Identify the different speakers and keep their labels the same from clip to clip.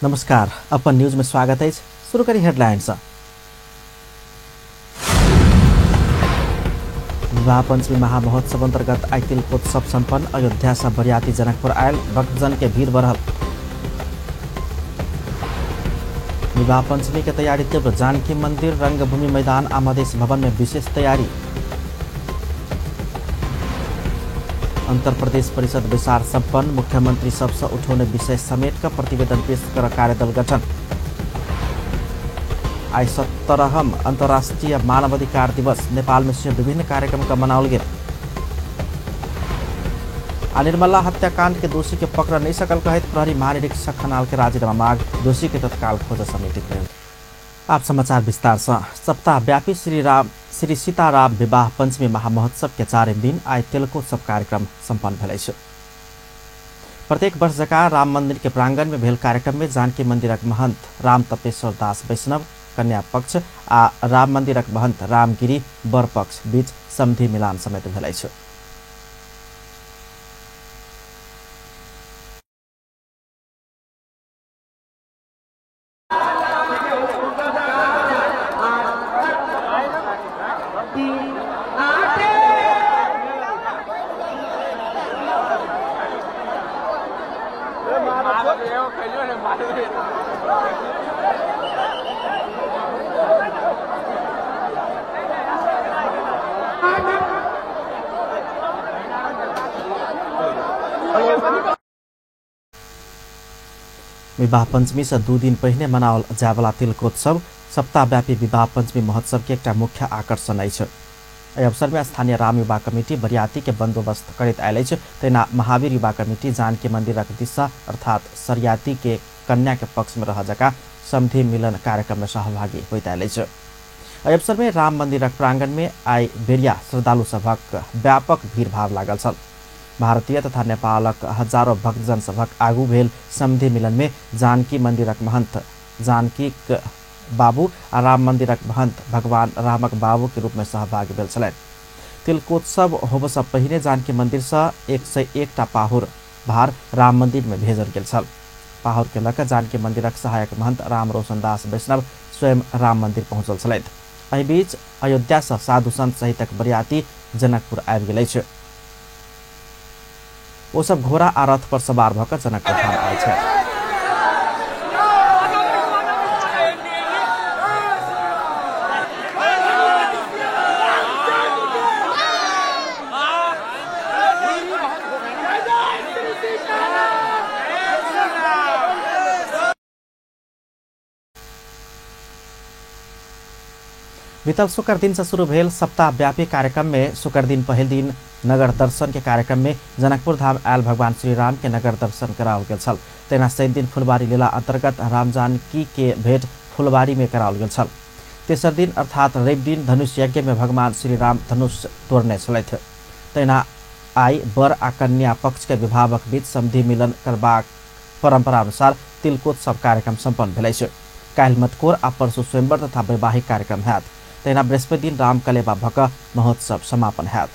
Speaker 1: नमस्कार, अपन न्यूज में स्वागत है। शुरू करी हेडलाइंस। विवाह पंचमी महामहोत्सव अंतर्गत आइ तिलकोत्सव संपन्न। अयोध्या से बरियाती जनकपुर आयल, भक्तजन के भीड़ बढ़ल। विवाह पंचमी के तैयारी तीव्र। जानकी मंदिर, रंगभूमि मैदान आ मधेश भवन में विशेष तैयारी। अंतर प्रदेश परिषद बैसार संपन्न। मुख्यमंत्री सबसे उठौने विषय समेट कर प्रतिवेदन पेश कर कार्यदल गठन। आइ 17वां अंतर्राष्ट्रीय मानवाधिकार दिवस। नेपाल में सेहो विभिन्न कार्यक्रम का मनाओल गेल। आ निर्मला हत्याकांड के दोषी के पकड़ नहीं सकल कहैत प्रहरी महानिरीक्षक खनाल के राजीनामा माग। दोषी के तत्काल खोज समिति प्रयोग। आप समाचार विस्तार से। सप्ताहव्यापी श्री सीताराम विवाह पंचमी महामहोत्सव के चारिम दिन आइ तिलकोत्सव कार्यक्रम सम्पन्न भेल अछि। प्रत्येक वर्ष जकाँ राम मंदिर के प्रांगण में भेल कार्यक्रम में जानकी मंदिरक महंत राम तपेश्वर दास वैष्णव कन्या पक्ष आ राम मंदिरक महंत रामगिरी वर पक्ष बीच समधि मिलान समेत भेल अछि। विवाह पंचमी से 2 दिन पहिने मनाओल जायवला तिलकोत्सव सप्ताहव्यापी विवाह पंचमी महोत्सव के एकटा मुख्य आकर्षण अछि। एहि अवसर में स्थानीय राम युवा कमिटी बरियाती के बंदोबस्त करैत आयल अछि। तहिना महावीर युवा कमिटी जानकी मंदिरक दिशा अर्थात सरियाती के कन्या के पक्ष में रह जका समधि मिलन कार्यक्रम में सहभागी होइत आयल अछि। एहि अवसर में राम मंदिरक प्रांगण में आइ बेरिया श्रद्धालु सभक व्यापक भीड़भाड़ लागल छल। भारतीय तथा नेपालक हजारों भक्तजन सभक आगू भेल समधि मिलन में जानकी मंदिरक महंत जानकीक बाबू आ राम मंदिरक महंत भगवान रामक बाबू के रूप में सहभागी भेल छलनि। तिलकोत्सव होबसँ पहिने जानकी मंदिर से 101टा पाहुर भार राम मंदिर में भेजल गेल छल। पाहुर के लऽ कऽ जानकी मंदिरक सहायक महंत राम रोशन दास वैष्णव स्वयं राम मंदिर पहुँचल छलथि। एहि बीच अयोध्या से साधु संत सहितक बरियाती जनकपुर आबि गेल अछि। ओ सब घोड़ा आ रथ पर सवार भऽ कऽ जनकपुर धाम आयल छथि। बीतल शुक्र दिन से शुरू भेल सप्ताहव्यापी कार्यक्रम में शुक्र दिन पहिल दिन नगर दर्शन के कार्यक्रम में जनकपुर धाम आयल भगवान श्री राम के नगर दर्शन कराओल गेल छल। तहिना शनि दिन फुलबारी लीला अंतर्गत राम जानकी के भेंट फुलबारी में कराओल गेल छल। तेसर दिन अर्थात रवि दिन धनुष यज्ञ में भगवान श्री राम धनुष तोड़ने छलथि। तहिना आइ वर आ कन्या पक्ष के विभावक बीच समधि मिलन करबाक परंपरा अनुसार तिलकोत्सव कार्यक्रम सम्पन्न भेल अछि। काल्हि मटकोर आ परसू स्वयंवर तथा वैवाहिक कार्यक्रम हैत। तहिना बृहस्पति दिन रामकलेवा भऽ महोत्सव समापन हैत।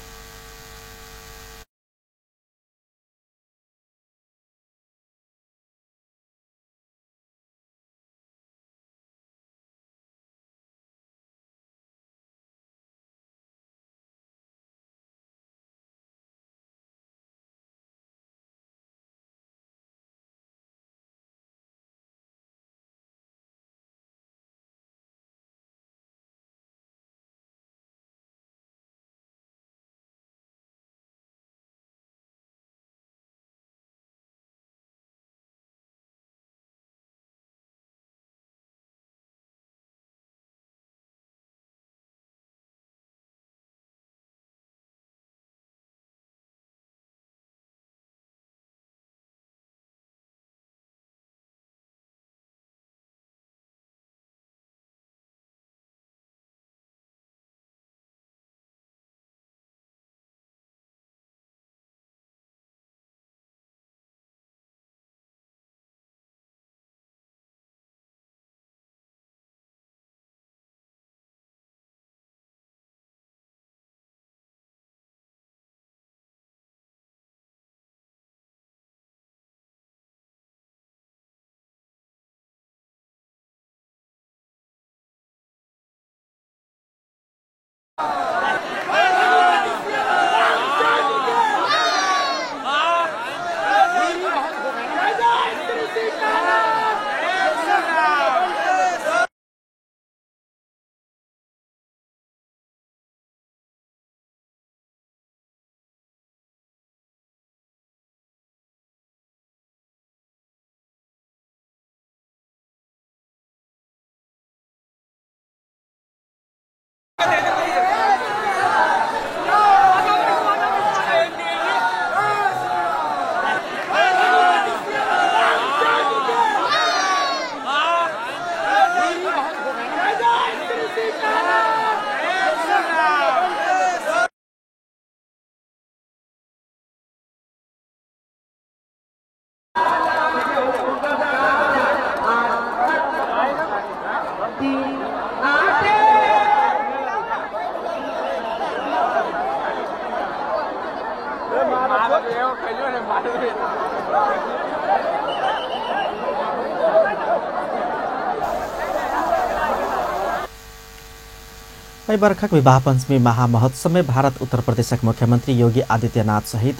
Speaker 1: एहि बरखक विवाह पंचमी महामहोत्सव में भारत उत्तर प्रदेशक मुख्यमंत्री योगी आदित्यनाथ सहित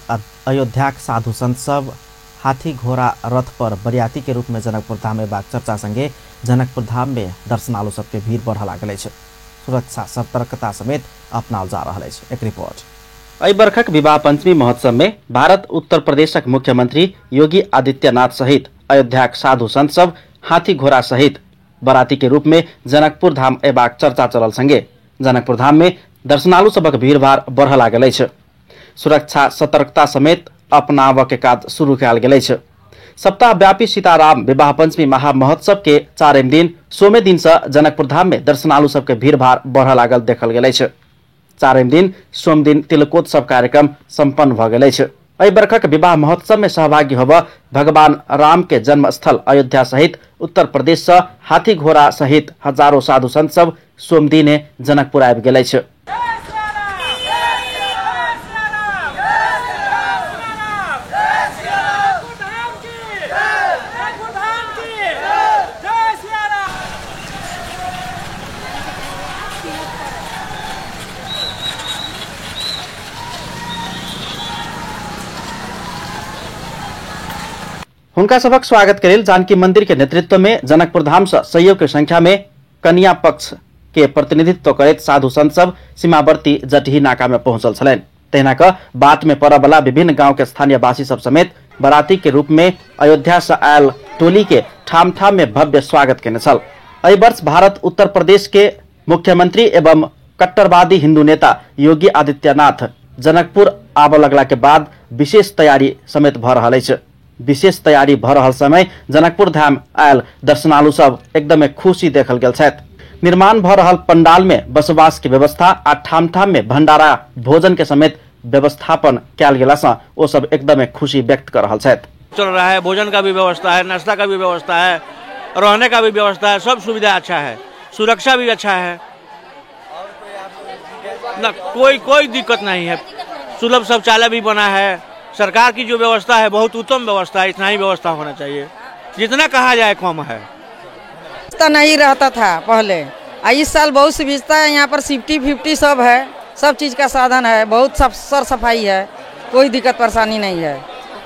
Speaker 1: अयोध्याक साधु संत सब हाथी घोड़ा रथ पर बरियाती के रूप में जनकपुर धाम अयबाक चर्चा संगे जनकपुर धाम में दर्शनालु सबके भीड़ बढ़ लागल अछि। सुरक्षा सतर्कता समेत अपनाओल जा रहल अछि। एक रिपोर्ट। एहि बरखक विवाह पंचमी महोत्सव में भारत उत्तर प्रदेशक मुख्यमंत्री योगी आदित्यनाथ सहित अयोध्याक साधु संत सब हाथी घोड़ा सहित बराती के रूप में जनकपुर धाम अयबाक चर्चा चलल संगे जनकपुर धाम में दर्शनालु सबक भीड़भाड़ बढ़ लागल अछि। सुरक्षा सतर्कता समेत अपनाबऽ के काज शुरू कयल गेल अछि। सप्ताहव्यापी सीताराम विवाह पंचमी महामहोत्सव के चारिम दिन सोमे दिन से जनकपुर धाम में दर्शनालु सबके भीड़भाड़ बढ़ लागल देखल गेल अछि। चारिम दिन सोम दिन तिलकोत्सव कार्यक्रम सम्पन्न भऽ गेल अछि। एहि बरखक विवाह महोत्सव में सहभागी होबऽ भगवान राम के जन्मस्थल अयोध्या सहित उत्तर प्रदेश से हाथी घोड़ा सहित हजारों साधु संत सब सोम दिने जनकपुर आबि गेल अछि। हुनका सबक स्वागत के लेल जानकी मंदिर के नेतृत्व में जनकपुर धाम से सैयों के संख्या में कन्या पक्ष के प्रतिनिधित्व करैत साधु संत सब सीमावर्ती जटही नाका में पहुंचल छलनि। तहिना क बाट में पड़य वाला विभिन्न गांव के स्थानीयवासी सब समेत बराती के रूप में अयोध्या से आयल टोली के ठाम ठाम में भव्य स्वागत केने छल। एहि वर्ष भारत उत्तर प्रदेश के मुख्यमंत्री एवं कट्टरवादी हिंदू नेता योगी आदित्यनाथ जनकपुर आबऽ लगला के बाद विशेष तैयारी समेत भऽ रहल अछि। विशेष तैयारी भऽ रहल समय जनकपुर धाम आयल दर्शनालु सब एकदमै खुशी देखल गेल छथि। निर्माण भऽ रहल पंडाल में बसवास के व्यवस्था आ ठाम ठाम में भंडारा भोजन के समेत व्यवस्थापन कयल गेला से ओ सब एकदमै खुशी व्यक्त कर रहल छथि।
Speaker 2: चल रहा है, भोजन का भी व्यवस्था है, नाश्ता का भी व्यवस्था है, रहने का भी व्यवस्था है, सब सुविधा अच्छा है, सुरक्षा भी अच्छा है, न कोई कोई दिक्कत नहीं है। सुलभ शौचालय भी बना है। सरकार की जो व्यवस्था है बहुत उत्तम व्यवस्था है, इतना ही व्यवस्था होना चाहिए, जितना कहा जाए कम है।
Speaker 3: नहीं रहता था पहले, इस साल बहुत सुविधा है। यहाँ पर 50-50 सब है, सब चीज़ का साधन है, बहुत सब सर सफाई है, कोई दिक्कत परेशानी नहीं है।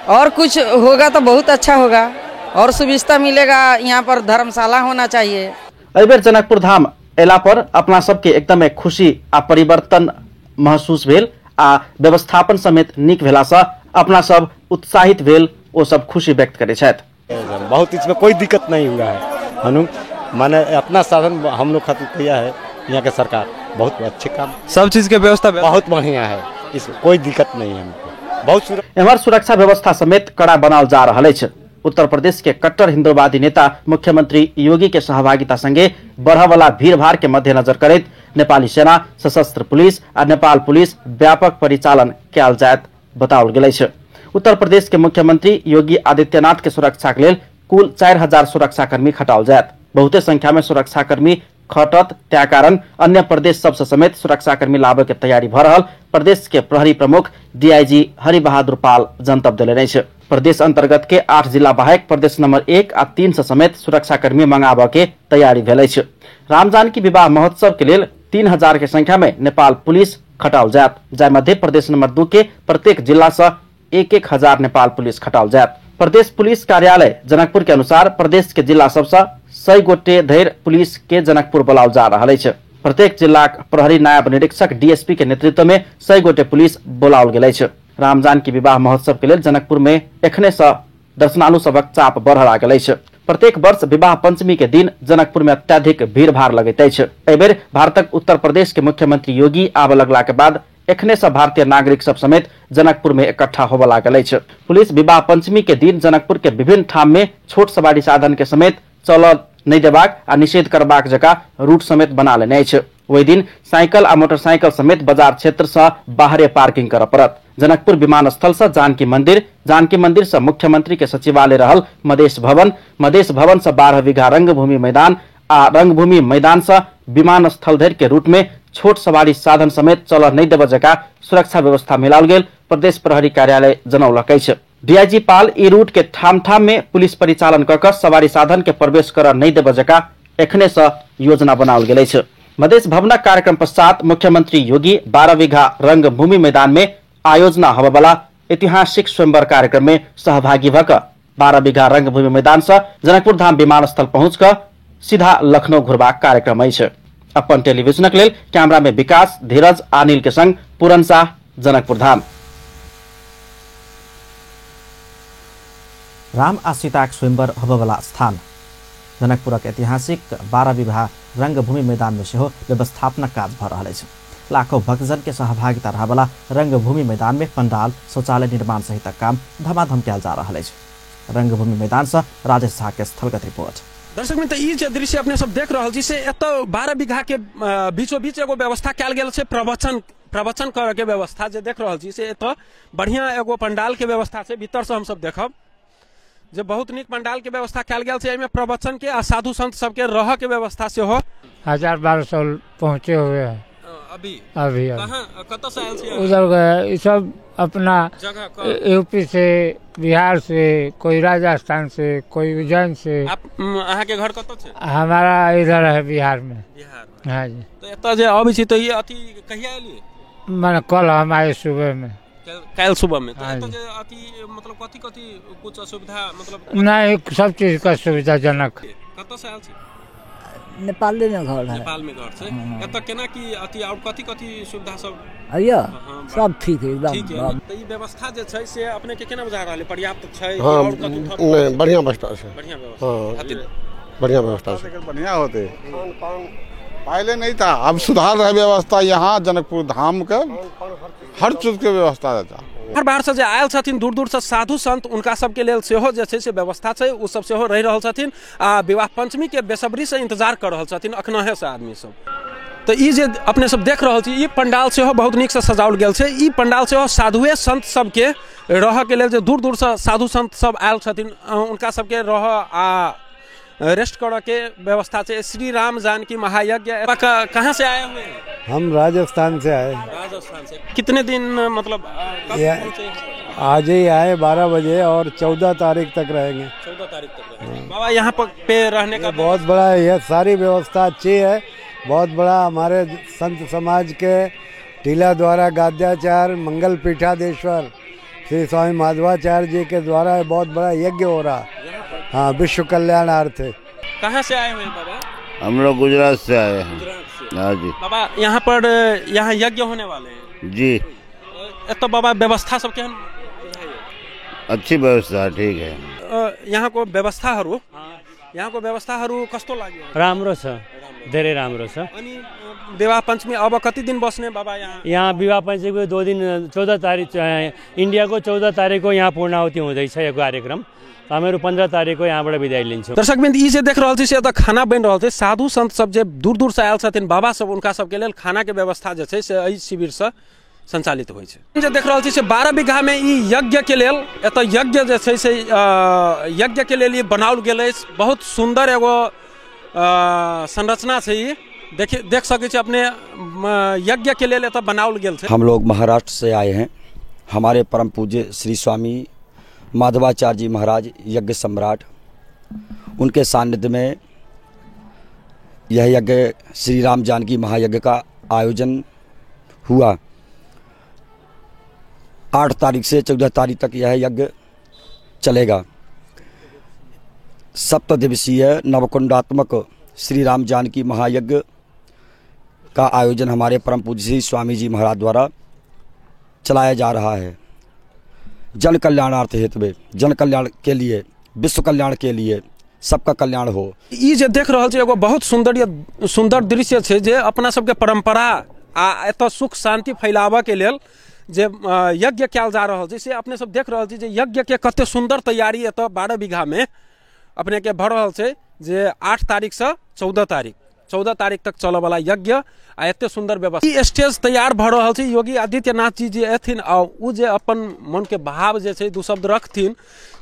Speaker 3: और कुछ होगा तो बहुत अच्छा होगा और सुविधा मिलेगा। यहाँ पर धर्मशाला होना चाहिए।
Speaker 1: एहि बेर जनकपुर धाम अयला पर अपना सबके एकदमै खुशी आ परिवर्तन महसूस भेल आ व्यवस्थापन समेत नीक भेला से अपना सब उत्साहित भेल, ओ सब खुशी व्यक्त करै छथि।
Speaker 4: बहुत इसमें कोई दिक्कत नहीं हुआ है हनु, माने अपना साधन हम लोग खातिर किया है यहाँ के सरकार, बहुत अच्छे काम,
Speaker 5: सब चीज़ के व्यवस्था
Speaker 4: बहुत बढ़िया है, इसमें कोई दिक्कत नहीं है हमको। बहुत
Speaker 1: एम्हर सुरक्षा व्यवस्था समेत कड़ा बनाओल जा रहल अछि। उत्तर प्रदेश के कट्टर हिंदूवादी नेता मुख्यमंत्री योगी के सहभागिता संगे बढ़यवला भीड़भाड़ के मद्देनजर करैत नेपाली सेना, सशस्त्र पुलिस आ नेपाल पुलिस व्यापक परिचालन कयल जायत बताओल गेल अछि। उत्तर प्रदेश के मुख्यमंत्री योगी आदित्यनाथ के सुरक्षा के लेल कुल 4000 सुरक्षाकर्मी खटाओल जायत। बहुते संख्या में सुरक्षाकर्मी खटत, त्या कारण अन्य प्रदेश सबसे समेत सुरक्षाकर्मी लाबय के तैयारी भऽ रहल प्रदेश के प्रहरी प्रमुख डीआईजी हरिबहादुर पाल जनतब देलनि अछि। प्रदेश अंतर्गत के 8 जिला बाहेक प्रदेश नंबर 1 आ 3 से समेत सुरक्षाकर्मी मंगाबय के तैयारी भेल अछि। रामजानकी विवाह महोत्सव के लेल 3000 के संख्या में नेपाल पुलिस खटाओल जायत, जाहि मध्य प्रदेश नंबर 2 के प्रत्येक जिला से 1-1 हजार नेपाल पुलिस खटाओल जायत। प्रदेश पुलिस कार्यालय जनकपुर के अनुसार प्रदेश के जिला सबसे 100 गोटे धरि पुलिस के जनकपुर बोलाओल जा रहल अछि। प्रत्येक जिलाक प्रहरी नायब निरीक्षक डीएसपी के नेतृत्व में 100 गोटे पुलिस बोलाओल गेल अछि। रामजानकी विवाह महोत्सव के लेल जनकपुर में एखने से दर्शनालु सबक चाप बढ़ लागल अछि। प्रत्येक वर्ष विवाह पंचमी के दिन जनकपुर में अत्याधिक भीड़भाड़ लगैत अछि। एहि बेर भारतक उत्तर प्रदेश के मुख्यमंत्री योगी आबऽ लगला के बाद एखने से भारतीय नागरिक सब समेत जनकपुर में इकट्ठा होबऽ लागल अछि। पुलिस विवाह पंचमी के दिन जनकपुर के विभिन्न ठाम में छोट सवारी साधन के समेत चलऽ नहि देबाक आ निषेध करबाक जकाँ रूट समेत बना लेने अछि। ओहि दिन साइकिल आ मोटरसाइकिल समेत बाजार क्षेत्र से बाहरे पार्किंग करऽ पड़त। जनकपुर विमानस्थल से जानकी मंदिर, जानकी मंदिर से मुख्यमंत्री के सचिवालय रहल मधेश भवन, मधेश भवन से 12 बीघा रंगभूमि मैदान आ रंगभूमि मैदान से विमानस्थल धरि के रूट में छोट सवारी साधन समेत चलऽ नहि देबऽ जकाँ सुरक्षा व्यवस्था मिलाओल गेल प्रदेश प्रहरी कार्यालय जनौलक अछि। डीआईजी पाल ई रूट के ठाम ठाम में पुलिस परिचालन कऽ कऽ सवारी साधन के प्रवेश करऽ नहि देबऽ जकाँ एखने से योजना बनाओल गेल अछि। मधेश भवनक कार्यक्रम पश्चात मुख्यमंत्री योगी 12 बीघा रंगभूमि मैदान में आयोजना होबयवला ऐतिहासिक स्वयंवर कार्यक्रम में सहभागी भऽ कऽ 12 बीघा रंगभूमि मैदान से जनकपुर धाम विमानस्थल पहुंच कऽ सीधा लखनऊ घुरबाक कार्यक्रम अछि। अपन टेलीविजनक लेल कैमरा में विकास, धीरज, अनिल के संग पूरन शाह, जनकपुर धाम। राम आ सीताक स्वयंवर होबयवला स्थान जनकपुरक ऐतिहासिक 12 बीघा रंगभूमि मैदान में सेहो व्यवस्थापनक काज भऽ रहल अछि। लाखों भक्तजन के सहभागिता रहबला रंगभूमि मैदान में पंडाल, शौचालय निर्माण सहितक काम धमाधम कयल जा रहल अछि। रंगभूमि मैदान से राजेश झा के स्थलगत रिपोर्ट।
Speaker 5: दर्शक मित्र, ई जे दृश्य अपने सब देख रहल छी से एतऽ 12 बीघा के बीचो बीच एगो व्यवस्था कयल गेल छै। प्रवचन करऽ के व्यवस्था जे देख रहल छी से एतऽ बढ़िया एगो पंडाल के व्यवस्था छै। भीतर से हमसब देखब जे बहुत नीक पंडाल के व्यवस्था कयल गेल छै। एहिमे प्रवचन के आ साधु संत सबके रहऽ के व्यवस्था सेहो।
Speaker 6: 1200 पहुँचे हुए हैं
Speaker 5: अभी।
Speaker 6: अभी
Speaker 5: कहाँ कतऽ से आयल छी?
Speaker 6: उधर गए सब अपना यूपी से, बिहार से, कोई राजस्थान से, कोई उज्जैन से।
Speaker 5: आप अहाँ के घर कतऽ छै?
Speaker 6: हमारा इधर है बिहार में।
Speaker 5: बिहार में।
Speaker 6: हाँ जी।
Speaker 5: तो एतऽ जे अबै छी तऽ ई अथी कहिया एलियै?
Speaker 6: मैंने कल हम आए सुबह में।
Speaker 5: काल्हि सुबह में। तो एतऽ जे अथी मतलब कथी कथी कुछ असुविधा मतलब?
Speaker 6: नहीं, सब चीज का सुविधाजनक।
Speaker 5: कतऽ से आयल छी?
Speaker 7: नेपाले में घर है।
Speaker 5: नेपाल में घर छै। एतऽ केना की अथी और कथी कथी सुविधा सब?
Speaker 7: अइया सब ठीक है एकदम।
Speaker 5: ठीक है। तऽ ई व्यवस्था जे छै से अपने के केना बुझा रहल है? पर्याप्त छै?
Speaker 8: हाँ,
Speaker 5: और कतौ थप?
Speaker 8: नहीं, बढ़िया व्यवस्था छै।
Speaker 5: बढ़िया व्यवस्था।
Speaker 8: हाँ, बढ़िया व्यवस्था छै।
Speaker 9: बढ़िया होते, पहले नहीं था, अब सुधार रहे व्यवस्था। यहाँ जनकपुर धाम के हर चीज के व्यवस्था रहता।
Speaker 5: बाहर बाहर से जे आयल छथिन दूर दूर से साधु संत, उनका सबके लेल सेहो जे छै से व्यवस्था छै। ओ सब सेहो रहि रहल छथिन आ विवाह पंचमी के बेसब्री से इंतजार कर रहल छथिन अखनहे से आदमी सब। तऽ ई जे अपने सब देख रहल छी ई पंडाल सेहो बहुत नीक से सजाओल गेल छै। ई पंडाल सेहो साधुए संत सबके रहऽ के लेल जे दूर दूर से साधु संत सब आयल छथिन उनका सबके रहऽ आ रेस्ट करऽ के व्यवस्था छै। श्री राम जानकी महायज्ञ। कहाँ से आए हुए हैं?
Speaker 10: हम राजस्थान से आए।
Speaker 5: राजस्थान से। कितने दिन मतलब?
Speaker 10: आज ही आए 12 बजे और 14 तारीख तक रहेंगे।
Speaker 5: 14 तारीख तक रहेंगे। बाबा यहाँ पर पे रहने का
Speaker 10: बहुत बड़ा यह सारी व्यवस्था अच्छी है। बहुत बड़ा हमारे संत समाज के टीला द्वारा गाद्याचार्य मंगल पीठाधीश्वर श्री स्वामी माधवाचार्य जी के द्वारा बहुत बड़ा यज्ञ हो रहा। हाँ, विश्व कल्याणार्थ।
Speaker 5: कहाँ से आए हुए हैं बाबा?
Speaker 11: हम लोग गुजरात से आए हैं।
Speaker 5: गुजरात से।
Speaker 11: हाँ जी।
Speaker 5: बाबा यहाँ पर यहाँ यज्ञ होने वाले हैं
Speaker 11: जी।
Speaker 5: तो बाबा व्यवस्था सब केहन?
Speaker 11: अच्छी व्यवस्था, ठीक है।
Speaker 5: यहाँ को व्यवस्थाहरू, यहाँ को व्यवस्थाहरू कस्तो लाग्यो?
Speaker 12: राम्रो छ, धेरै राम्रो छ।
Speaker 5: अनि विवाह पञ्चमी अब कति दिन बस्ने बाबा यहाँ?
Speaker 12: यहाँ विवाह पञ्चमीको 2 दिन, 14 तारिक, इन्डियाको 14 तारिकको यहाँ पूर्णाहुति हुँदैछ यो कार्यक्रम। हामीहरू 15 तारिकको यहाँबाट बिदाई लिन्छौँ।
Speaker 5: दर्शकवृन्द, ई जे देख रहल छी से एतऽ खाना बनि रहल छै। साधु संत सब जे दूर दूर से आयल छथिन बाबा सब, उनका सबके लेल खाना के व्यवस्था जे छै से एहि शिविर से संचालित होइ छै। जे देख रहल छी से 12 बीघा में ई यज्ञ के लेल एतऽ यज्ञ जे छै से यज्ञ के लेल ई बनाओल गेल अछि। बहुत सुन्दर एगो संरचना छै ई। देख सकै छी अपने, यज्ञ के लेल एतऽ बनाओल गेल छै।
Speaker 13: हम लोग महाराष्ट्र से आए हैं। हमारे परम पूज्य श्री स्वामी माधवाचार्य जी महाराज यज्ञ सम्राट, उनके सानिध्य में यह यज्ञ श्री राम जानकी महायज्ञ का आयोजन हुआ। 8 तारीख से 14 तारीख तक यह यज्ञ चलेगा। सप्तदिवसीय नवकुंडात्मक श्री राम जानकी महायज्ञ का आयोजन हमारे परम पूज्य श्री स्वामी जी महाराज द्वारा चलाया जा रहा है। जन कल्याणार्थ हेतु, जन कल्याण के लिए, विश्व कल्याण के लिए सबका कल्याण हो।
Speaker 5: ई जे देख रहल छी एगो बहुत सुंदर दृश्य छै जे अपना सबके परंपरा आ एतऽ सुख शांति फैलाबऽ के लेल जे यज्ञ कयल जा रहल छै से अपने सब देख रहल छी जे यज्ञ के कते सुंदर तैयारी एतऽ 12 बीघा में अपने के भऽ रहल छै जे 8 तारीख से 14 तारीख तक चलऽ वाला यज्ञ आ एते सुंदर व्यवस्था। ई स्टेज तैयार भऽ रहल छै। योगी आदित्यनाथ जी जे एथिन आ ओ जे अपन मन के भाव जे छै दू शब्द रखथिन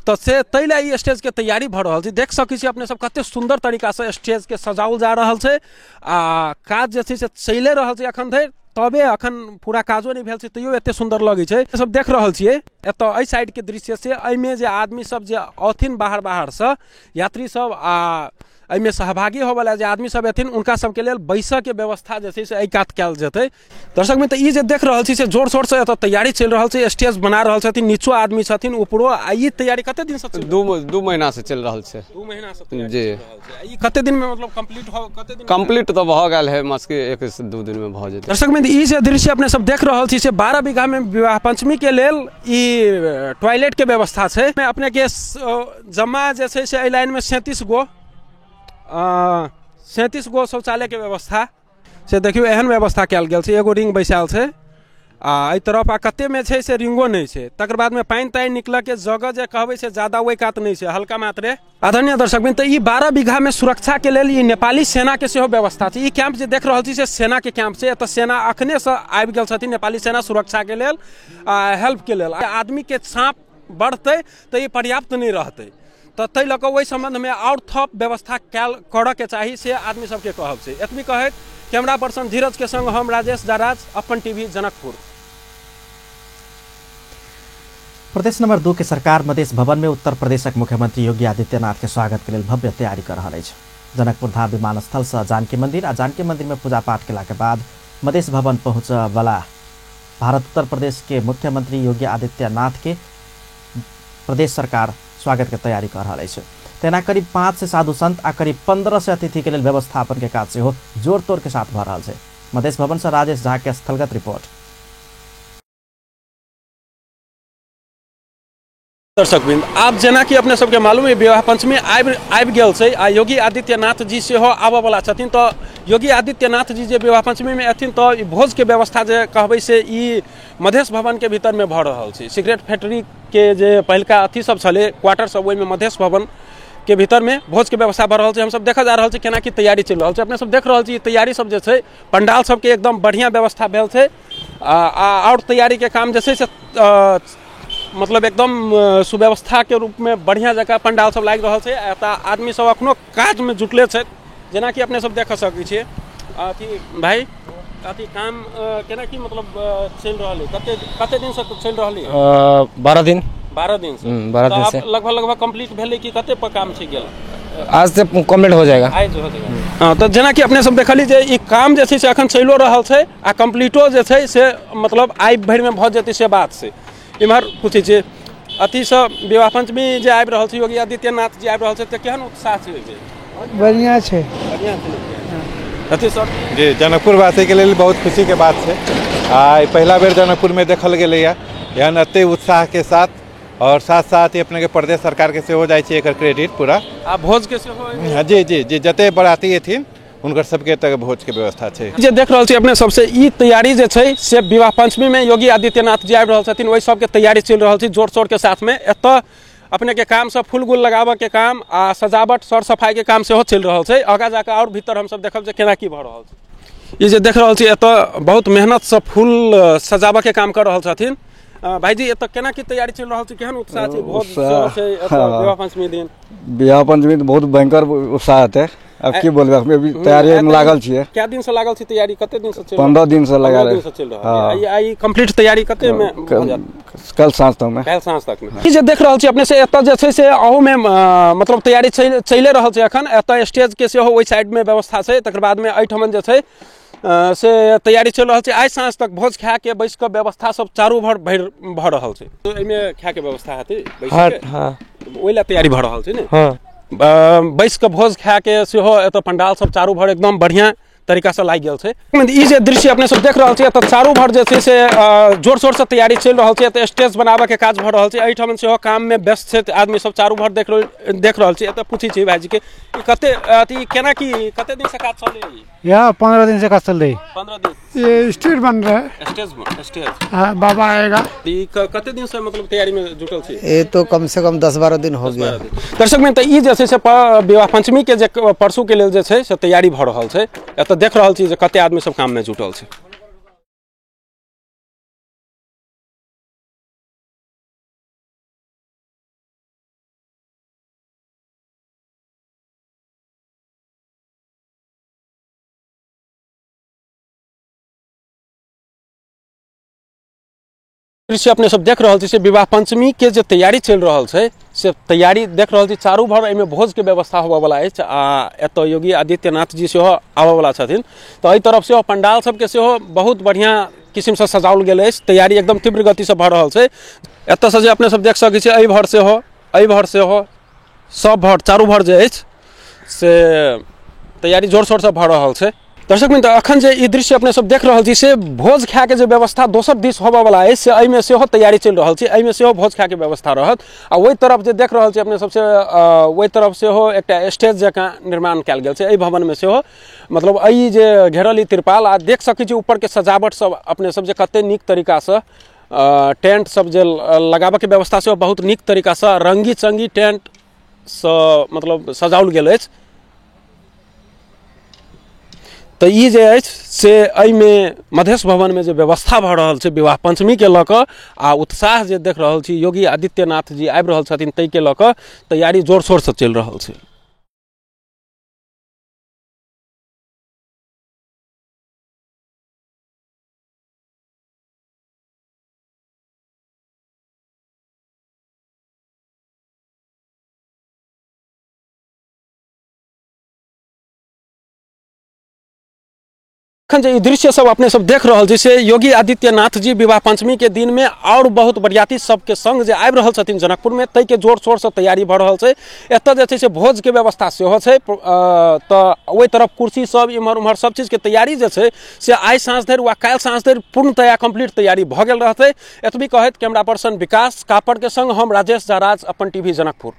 Speaker 5: तऽ से ताहि लए ई स्टेज के तैयारी भऽ रहल छै। देख सकै छी अपने सब कते सुंदर तरीका से स्टेज के सजाओल जा रहल छै आ काज जे छै से चलिए रहल छै अखन धरि, तबे अखन पूरा काजो नहि भेल छै तैयो एते सुंदर लगै छै। सब देख रहल छियै एतऽ एहि साइड के दृश्य से एहिमे जे आदमी सब जे औथिन बाहर बाहर से यात्री सब आ एहिमे सहभागी होवला जे आदमी सब एथिन उनका सबके लेल बैसऽ के व्यवस्था जे छै से एहि कात कयल जेतै। दर्शक मित्र ई जे देख रहल छी से जोर शोर से एतऽ तैयारी चलि रहल छै, स्टेज बना रहल छथिन, नीचो आदमी छथिन ऊपरो। आ ई तैयारी कते दिन से?
Speaker 14: दू महीना से चलि रहल छै।
Speaker 5: 2 महीना से तैयारी
Speaker 14: जी
Speaker 5: चलि रहल छै। ई कते दिन में मतलब कंप्लीट हो, कते दिन
Speaker 14: कंप्लीट तऽ भऽ गेल है, मस्के 1 से 2 दिन में भऽ जेतै।
Speaker 5: दर्शक मित्र ई जे दृश्य अपने सब देख रहल छी से 12 बीघा में विवाह पंचमी के लेल ई टॉयलेट के व्यवस्था छै। अपने के जमा जे छै से एहि लाइन में 37 गो शौचालय के व्यवस्था से देखियौ एहन व्यवस्था कयल गेल छै। एगो रिंग बैसायल छै आ एहि तरफ आ कते में छै से रिंगो नहि छै। तकर बाद में पानि तानि निकलऽ के जगह जे कहबै से ज्यादा ओहि कात नहि छै, हल्का मात्रे। आदरणीय दर्शक बिन, तऽ ई 12 बीघा में सुरक्षा के लेल ई नेपाली सेना के सेहो व्यवस्था छै। ई कैंप जे देख रहल छी से सेना के कैंप छै। एतऽ सेना अखने से आबि गेल छथिन, नेपाली सेना सुरक्षा के लेल हेल्प के लेल। आदमी के साँप बढ़तै तऽ ई पर्याप्त नहि रहतै, तऽ ताहि लऽ कऽ ओहि सम्बन्धमे आओर थप व्यवस्था करऽ के चाही से आदमी सबके कहब छै। एतबी कहैत कैमरा पर्सन धीरज के संग हम राजेश जाराज, अपन टीवी जनकपुर।
Speaker 1: प्रदेश नंबर 2 के सरकार मधेश भवन में उत्तर प्रदेशक मुख्यमंत्री योगी आदित्यनाथ के स्वागत के लेल भव्य तैयारी कर रहल अछि। जनकपुर धाम विमानस्थल से जानकी मंदिर आ जानकी मंदिर में पूजा पाठ केला के बाद मधेश भवन पहुँचऽ वाला भारत उत्तर प्रदेश के मुख्यमंत्री योगी आदित्यनाथ के प्रदेश सरकार स्वागत के तैयारी कर रहल अछि। तेना करीब 500 साधु संत आ करीब 1500 अतिथि के लेल व्यवस्थापन के काज सेहो जोर तोड़ के साथ भऽ रहल छै। मधेश भवन से राजेश झा के स्थलगत रिपोर्ट।
Speaker 5: दर्शक वृंद, आब जेनाकि अपने सबके मालूम है विवाह पंचमी आबि गेल छै आ योगी आदित्यनाथ जी सेहो आबऽ वाला छथिन। तऽ योगी आदित्यनाथ जी जे विवाह पंचमी में एथिन तऽ भोज के व्यवस्था जे कहबै से ई मधेश भवन के भीतर में भऽ रहल छै। सिगरेट फैक्ट्री के जे पहिलका अथी सब छलै क्वार्टर सब, ओहिमे मधेश भवन के भीतर में भोज के व्यवस्था भऽ रहल छै। हमसब देखऽ जा रहल छी केना की तैयारी चलि रहल छै। अपने सब देख रहल छी तैयारी सब जे छै पंडाल सबके एकदम बढ़िआँ व्यवस्था भेल छै आ आओर तैयारी के काम जे छै से मतलब एकदम सुव्यवस्था के रूप में बढ़िया जगह पंडाल सब लागि रहल छै। एतऽ आदमी सब अखनो काज में जुटले छै, जेनाकि अपने सब देख सकै छियै। अथी भाई अथी काम केना की मतलब चलि रहल है, कते कते दिन से चलि रहल है?
Speaker 15: 12 दिन।
Speaker 5: 12 दिन से।
Speaker 15: 12 दिन से
Speaker 5: लगभग कंप्लीट भेलै कि कते पर काम छै गेल?
Speaker 15: आज से कंप्लीट हो जाएगा,
Speaker 5: आज हो जाएगा। हाँ, तो जेनाकि अपने सब देखली जे ई काम जे छै से अखन चलियो रहल छै आ कंप्लीटो जे छै से मतलब आइ भरि में भऽ जेतै से बात छै। इम्हर पूछै छियै अथीसँ विवाह पंचमी जे आबि रहल छै, योगी आदित्यनाथ जी आबि रहल छै, तऽ केहन उत्साह छै ओहिमे?
Speaker 6: बढ़िआँ छै,
Speaker 5: बढ़िआँ छै। अथी सर
Speaker 16: जी, जनकपुरवासीके लेल बहुत खुशीके बात छै। आ पहिला बेर जनकपुरमे देखल गेलैए एहन एते उत्साहके साथ, और साथ साथ ही अपने के प्रदेश सरकार के सेहो जाइ छै एकर क्रेडिट पूरा।
Speaker 5: आ भोज के सेहो?
Speaker 16: जी जी जी, जते बराती एथिन हुनकर सबके तक भोज के व्यवस्था छै।
Speaker 5: जे देख रहल छी अपने सबसे ई तैयारी जे छै से विवाह पंचमी में योगी आदित्यनाथ जी आबि रहल छथिन ओहि सबके तैयारी चलि रहल छै जोर शोर के साथ में। एतऽ अपने के काम सब फूल गुल लगाबऽ के काम आ सजावट सर सफाई के काम सेहो चलि रहल छै। आगाँ जाकऽ आओर भीतर हमसब देखब जे केना की भऽ रहल छै। ई जे देख रहल छी एतऽ बहुत मेहनत से फूल सजाबऽ के काम कर रहल छथिन। भाईजी, एतऽ केना की तैयारी चलि रहल छै, केहन उत्साह छै? भोज सेहो छै एतऽ विवाह पंचमी दिन।
Speaker 17: विवाह पंचमी बहुत भयंकर उत्साह हेतै, अब की बोलबै, अभी तैयारी में लागल छियै।
Speaker 5: कै दिन से लागल छी तैयारी, कते दिन से चलि?
Speaker 17: 15 दिन से लगा
Speaker 5: रहे से चलि रहल है। आई कंप्लीट तैयारी कते में हो जात?
Speaker 17: कल साँझ तक में।
Speaker 5: कल साँझ तक में। ई जे देख रहल छी अपने से एतऽ जे छै से अहू में मतलब तैयारी चलि रहल छै अखन। एतऽ स्टेज के सेहो ओहि साइड में व्यवस्था छै, तकर बाद में एहिठमन जे छै से तैयारी चलि रहल छै। आइ साँझ तक भोज खाए के बैस कऽ व्यवस्था सब चारू भर भऽ रहल छै। एहिमे खाए के व्यवस्था हेतै बैस के?
Speaker 15: हां,
Speaker 5: ओहि लए तैयारी भऽ रहल छै ने।
Speaker 15: हां,
Speaker 5: बैस कऽ भोज खाए के सेहो एतऽ पंडाल सब चारू भर एकदम बढ़िया तरीकासँ लागि गेल छै। ई जे दृश्य अपने सब देख रहल छी, एतऽ चारू भर जे छै से जोर शोरसँ तैयारी चलि रहल छै। एतऽ स्टेज बनाबऽके काज भऽ रहल छै, एहिठाम सेहो काममे व्यस्त छै आदमी सब, चारू भर देख रहल छी। एतऽ पूछै छी भाईजीके, ई कते अथी केना की कते दिनसँ काज चलै?
Speaker 6: यहाँ 15 दिन से काज चल रही।
Speaker 5: 15 दिन।
Speaker 6: ये स्टेज बन रहा है।
Speaker 5: स्टेज।
Speaker 6: हाँ, बाबा आएगा।
Speaker 5: ई कते दिन से मतलब तैयारी में जुटल छी?
Speaker 18: ये तो कम से कम 10-12 दिन हो गया।
Speaker 5: दर्शक में तो ई जे छै से विवाह पंचमी के जे परसू के लेल जे छै से तैयारी भऽ रहल छै। एतऽ देख रहल छी जे कते आदमी सब काम में जुटल छै। दृश्य अपने सब देख रहल छी से विवाह पंचमी के जे तैयारी चलि रहल छै से तैयारी देख रहल छी। चारू भर एहिमे भोज के व्यवस्था होबऽवला अछि आ एतऽ योगी आदित्यनाथ जी सेहो आबऽवला छथिन। तऽ एहि तरफ सेहो पंडाल सबके सेहो बहुत बढ़िआँ किसिमसँ सजाओल गेल अछि। तैयारी एकदम तीव्र गतिसँ भऽ रहल छै। एतऽसँ जे अपने सब देख सकै छी, एहि भर सेहो, एहि भर सेहो, सब भर चारू भर जे अछि से तैयारी जोर शोरसँ भऽ रहल छै। दर्शक मित्र, अखन जे ई दृश्य अपने सब देख रहल छी से भोज खायके जे व्यवस्था दोसर दिस होबऽवला अछि से एहिमे सेहो तैयारी चलि रहल छै। एहिमे सेहो भोज खायके व्यवस्था रहत। आ ओहि तरफ जे देख रहल छी अपने सबसे, ओहि तरफ सेहो एकटा स्टेज जकाँ निर्माण कयल गेल छै एहि भवनमे सेहो। मतलब एहि जे घेरल ई तिरपाल आ देख सकै छी ऊपरके सजावट सब अपने सब जे कते नीक तरीकासँ टेंट सब जे लगाबऽके व्यवस्था सेहो बहुत नीक तरीकासँ रंगी चंगी टेंटसँ मतलब सजाओल गेल अछि। तऽ ई जे अछि से एहिमे मधेश भवनमे जे व्यवस्था भऽ रहल छै विवाह पंचमीके लऽ कऽ आ उत्साह जे देख रहल छी योगी आदित्यनाथ जी आबि रहल छथिन ताहिके लऽ कऽ तैयारी जोर शोरसँ चलि रहल छै। अखन जे ई दृश्य सब अपने सब देख रहल छी से योगी आदित्यनाथ जी विवाह पंचमी के दिन में और बहुत बरियाती सबके संग जे आबि रहल छथिन जनकपुर में ताहिके जोर शोरसँ तैयारी भऽ रहल छै। एतऽ जे छै से भोज के व्यवस्था सेहो छै। तऽ ओहि तरफ कुर्सी सब इम्हर उम्हर सब चीजके तैयारी जे छै से आइ साँझ धरि वा काल्हि साँझ धरि पूर्णतया कम्प्लीट तैयारी भऽ गेल रहतै। एतबी कहैत कैमरा पर्सन विकास कापड़ के संग हम राजेश झा, अपन टीवी जनकपुर।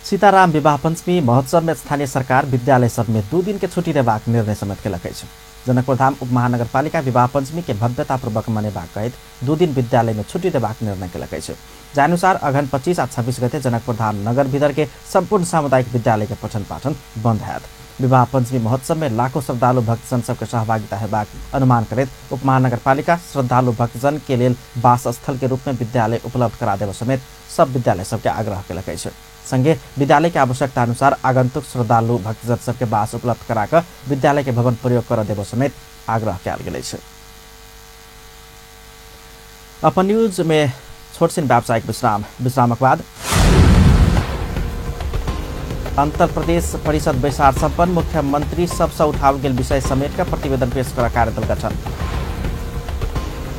Speaker 1: सीताराम विवाह पंचमी महोत्सव में स्थानीय सरकार विद्यालय सब में 2 दिन के छुट्टी देबाक निर्णय समेत केलक अछि। जनकपुरधाम उप महानगरपालिका विवाह पंचमी के भव्यतापूर्वक मनेबाक कहैत 2 दिन विद्यालय में छुट्टी देबाक निर्णय केलक अछि। जानुसार अगहन 25 आ 26 गते जनकपुरधाम नगर भीतर के सम्पूर्ण सामुदायिक विद्यालय के पठन पाठन बंद हैत। विवाह पंचमी महोत्सव में लाखों श्रद्धालु भक्तजन सबके सहभागिता हेबाक अनुमान करैत उप महानगरपालिका श्रद्धालु भक्तजन के लेल वासस्थल के रूप में विद्यालय उपलब्ध करा देब समेत सब विद्यालय सबके आग्रह केलक अछि। संगे विद्यालय के आवश्यकता अनुसार आगंतुक श्रद्धालु भक्तजन सबके वास उपलब्ध कराकर विद्यालय के भवन प्रयोग कर देब समेत आग्रह कयल गेल अछि। अपन न्यूज में छोट सिन व्यावसायिक विश्राम, विश्रामक बाद अंतर प्रदेश परिषद बैसार सम्पन्न, मुख्यमंत्री सबसँ उठाओल गेल विषय समेट कऽ प्रतिवेदन पेश कर कार्यदल गठन।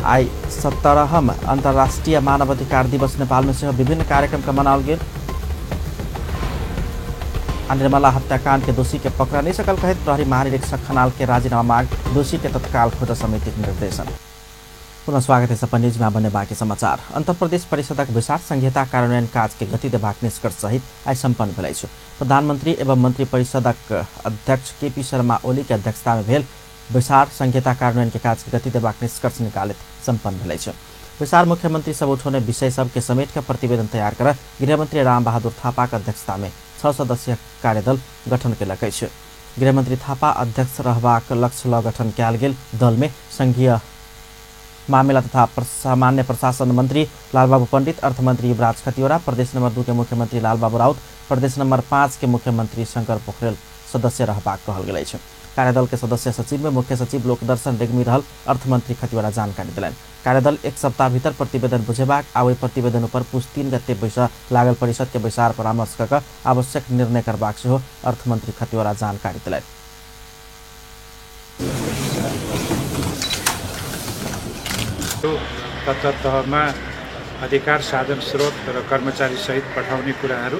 Speaker 1: आइ 17हम अंतर्राष्ट्रीय मानवाधिकार दिवस नेपाल में सेहो विभिन्न कार्यक्रम के मनाओल गेल। निर्मला हत्याकांड के दोषी के पकड़ा नहीं सकल कहैत प्रहरी महानिरीक्षक खनाल के राजीनामा मांग, दोषी के तत्काल खोज समिति के निर्देशन। पुनः स्वागत है अपन न्यूज में बने बाकी समाचार। अंतर प्रदेश परिषदक बैसार संहिता कार्यान्वयन काज के गति देबाक निष्कर्ष सहित आइ सम्पन्न भेल अछि। प्रधानमंत्री एवं मंत्री परिषदक अध्यक्ष केपी शर्मा ओली के अध्यक्षता में भेल बैसार संहिता कार्यान्वयन के काज के गति देबाक निष्कर्ष निकालित सम्पन्न भेल अछि। बैसार मुख्यमंत्री सब उठौने विषय सबके समेट के प्रतिवेदन तैयार कर गृहमंत्री राम बहादुर थापा के अध्यक्षता में 6 सदस्यीय कार्यदल गठन केलक अछि। गृहमंत्री थापा अध्यक्ष रहबाक लक्ष्य ल गठन कयल गेल दल में संघीय मामिला तथा सामान्य प्रशासन मंत्री लालबाबू पंडित, अर्थमंत्री युवराज खतिवड़ा, प्रदेश नंबर 2 के मुख्यमंत्री लालबाबू राउत, प्रदेश नंबर 5 के मुख्यमंत्री शंकर पोखरेल सदस्य रहबाक कहल गेल अछि। कार्यदल के सदस्य सचिव में मुख्य सचिव लोकदर्शन रेग्मी रहल अर्थमंत्री खतिवड़ा जानकारी देलनि। कार्यदल 1 सप्ताह भीतर प्रतिवेदन बुझेबाक आ ओहि प्रतिवेदन पर पुस 3 गते बैसऽ लागल परिषद के बैसार परामर्श कऽ आवश्यक निर्णय करबाक सेहो अर्थमंत्री खतिवड़ा जानकारी देलनि।
Speaker 19: तत्त तहमा अधिकार, साधन स्रोत र कर्मचारी सहित पठाउने कुराहरू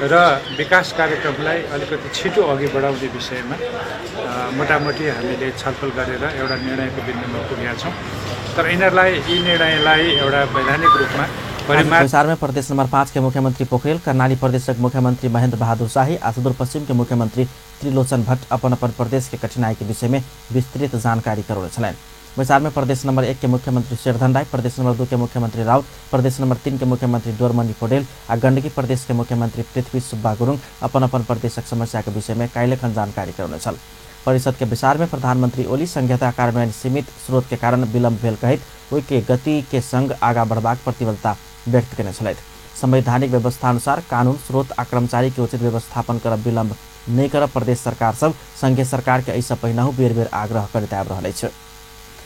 Speaker 19: र विकास कार्यक्रमलाई अलिकति छिटो अघि बढाउने विषयमा मोटामोटी हामीले छलफल गरेर एउटा निर्णयको बिन्दुमा पुगेका छौँ। तर यिनीहरूलाई यी निर्णयलाई एउटा वैधानिक रूपमा
Speaker 1: बैसार में प्रदेश नंबर 5 के मुख्यमंत्री पोखरेल, कर्णाली प्रदेशक मुख्यमंत्री महेंद्र बहादुर शाही आ सुदूरपश्चिम के मुख्यमंत्री त्रिलोचन भट्ट अपन अपन प्रदेश के कठिनाई के विषय में विस्तृत जानकारी करौने छलनि। बैसार में प्रदेश नंबर 1 के मुख्यमंत्री शेरधन राय, प्रदेश नंबर 2 के मुख्यमंत्री राउत, प्रदेश नंबर 3 के मुख्यमंत्री डोरमणि पौडेल आ गंडकी प्रदेश के मुख्यमंत्री पृथ्वी सुब्बा गुरुङ अपन अपन प्रदेशक समस्या के विषय में काल्हिखन जानकारी करौने छल। परिषद के बैसार में प्रधानमंत्री ओली संघीयता कार्यान्वयन सीमित स्रोत के कारण विलम्ब भेल कहैत ओहि के गति के संग आगा बढ़बाक प्रतिबद्धता व्यक्त केने छलथि। संवैधानिक व्यवस्था अनुसार कानून स्रोत आ कर्मचारी के उचित व्यवस्थापन करब विलम्ब नहि करब प्रदेश सरकार सब संघीय सरकार के एहिसँ पहिनहु बेर बेर आग्रह करैत आबि रहल अछि।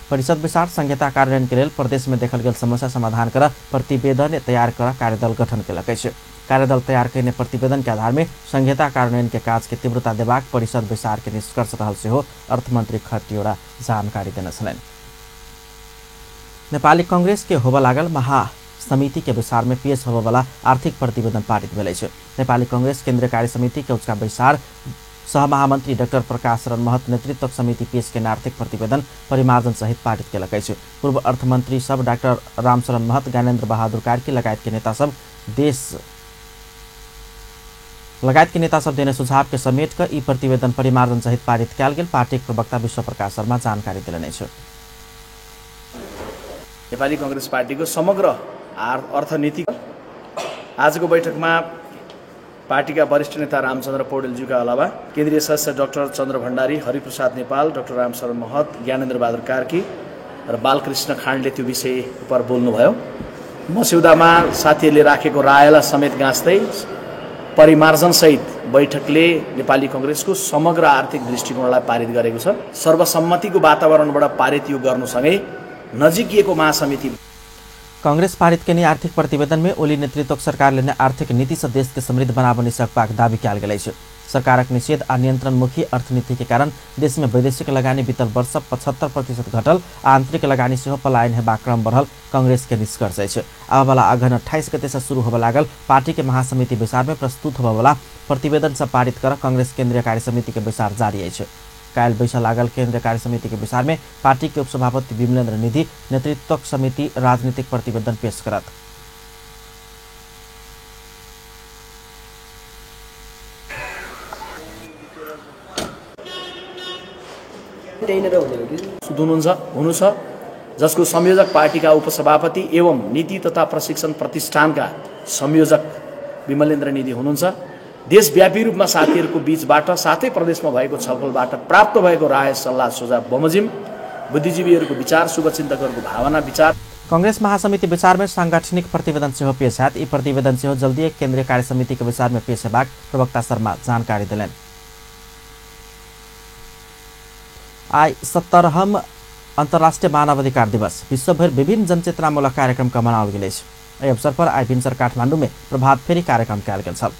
Speaker 1: परिषद बैसार संहिता कार्यान्वयन के लेल प्रदेश में देखल गेल समस्या समाधान कर प्रतिवेदन तैयार कर कार्यदल गठन केलक अछि। कार्यदल तैयार कयने प्रतिवेदन के आधार में संहिता कार्यान्वयन के काज के तीव्रता देबाक परिषद बैसार के निष्कर्ष रहल सेहो अर्थमंत्री खतिवड़ा जानकारी देने छलनि। नेपाली कांग्रेस के होबय लागल महासमिति के बैसार में पेश होबयवला आर्थिक प्रतिवेदन पारित भेल अछि। नेपाली कांग्रेस केंद्रीय कार्य समिति के उचका बैसार सहमहामंत्री डाक्टर प्रकाश शरण महत नेतृत्व समिति पेश केने आर्थिक प्रतिवेदन परिमार्जन सहित पारित केलक अछि। पूर्व अर्थमंत्री सब डाक्टर रामशरण महत, ज्ञानेन्द्र बहादुर कार्की लगायत के नेता सब देश लगायत के नेता सब देने सुझाव के समेट कर ई प्रतिवेदन परिमार्जन सहित पारित कयल गेल पार्टीक प्रवक्ता विश्व प्रकाश शर्मा जानकारी देलनि अछि।
Speaker 20: नेपाली कांग्रेस पार्टीको समग्र अर्थनीति आजको बैठकमा पार्टीका वरिष्ठ नेता रामचन्द्र पौडेलज्यूका अलावा केन्द्रीय सदस्य डाक्टर चन्द्र भण्डारी, हरिप्रसाद नेपाल, डाक्टर रामशरण महत, ज्ञानेन्द्र बहादुर कार्की र बालकृष्ण खाँडले त्यो विषय उपर बोल्नुभयो। मस्यौदामा साथीहरूले राखेको रायलाई समेत गाँच्दै परिमार्जनसहित बैठकले नेपाली कांग्रेसको समग्र आर्थिक दृष्टिकोणलाई पारित गरेको छ। सर्वसम्मतिको वातावरणबाट पारित यो गर्नुसँगै नजिकिएको महासमिति
Speaker 1: कांग्रेस पारित केने आर्थिक प्रतिवेदन में ओली नेतृत्व सरकार लेने आर्थिक नीति से देश के समृद्ध बनाबऽ नहि सकबाक दावी कयल गेल अछि। सरकारक निषेध आ नियंत्रणमुखी अर्थनीति के कारण देश में वैदेशिक लगानी बीतल वर्ष 75% घटल आ आंतरिक लगानी सेहो पलायन हेबाक क्रम बढ़ल कांग्रेस के निष्कर्ष अछि। आबयवला अगहन 28 गते से शुरू होबय लागल पार्टी के महासमिति बैसार में प्रस्तुत होबयवला प्रतिवेदन से पारित कर कांग्रेस केंद्रीय कार्य समिति के बैसार जारी अछि। काल्हि बैसऽ लागल केंद्रीय कार्य समिति के बैसार में पार्टी के उपसभापति विमलेन्द्र निधि नेतृत्व समिति राजनीतिक प्रतिवेदन पेश करत।
Speaker 20: हुनु छ जसको संयोजक पार्टीका उपसभापति एवं नीति तथा प्रशिक्षण प्रतिष्ठानका संयोजक विमलेन्द्र निधि हुनुहुन्छ। देशव्यापी रूपमा साथीहरूको बीचबाट साथै प्रदेशमा भएको छलफलबाट प्राप्त भएको राय सल्लाह सुझाव बमोजिम बुद्धिजीवीहरूको विचार, शुभचिन्तकहरूको भावना विचार
Speaker 1: कांग्रेस महासमिति विचार में सांगठनिक प्रतिवेदन सेहो पेश हैत। ई प्रतिवेदन सेहो जल्दी केंद्रीय कार्य समिति के विचार में पेश हेबाक प्रवक्ता शर्मा जानकारी देलनि। आइ 70हम अंतर्राष्ट्रीय मानवाधिकार दिवस विश्वभरि विभिन्न जनचेतनामूलक कार्यक्रम का मनाओल गेल अछि। एहि अवसर पर आइ भिनसर काठमाडौँ में प्रभात फेरी कार्यक्रम कयल गेल छल।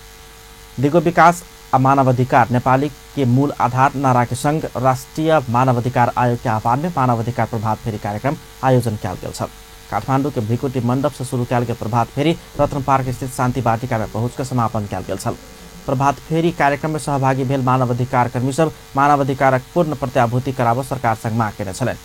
Speaker 1: दिगो विकास आ मानवाधिकार नेपाली के मूल आधार नारा के संग राष्ट्रीय मानवाधिकार आयोग के आह्वान में मानवाधिकार प्रभात फेरी कार्यक्रम आयोजन कयल गेल छल। काठमाडौँ के भ्रिकुटी मंडप से शुरू कयल गेल प्रभात फेरी रत्न पार्क स्थित शान्ति वाटिका में पहुँच समापन कयल गेल छल। प्रभात फेरी कार्यक्रम में सहभागी भेल मानवाधिकार कर्मी सब मानवाधिकारक पूर्ण प्रत्याभूति कराबऽ सरकार संग माग केने छलनि।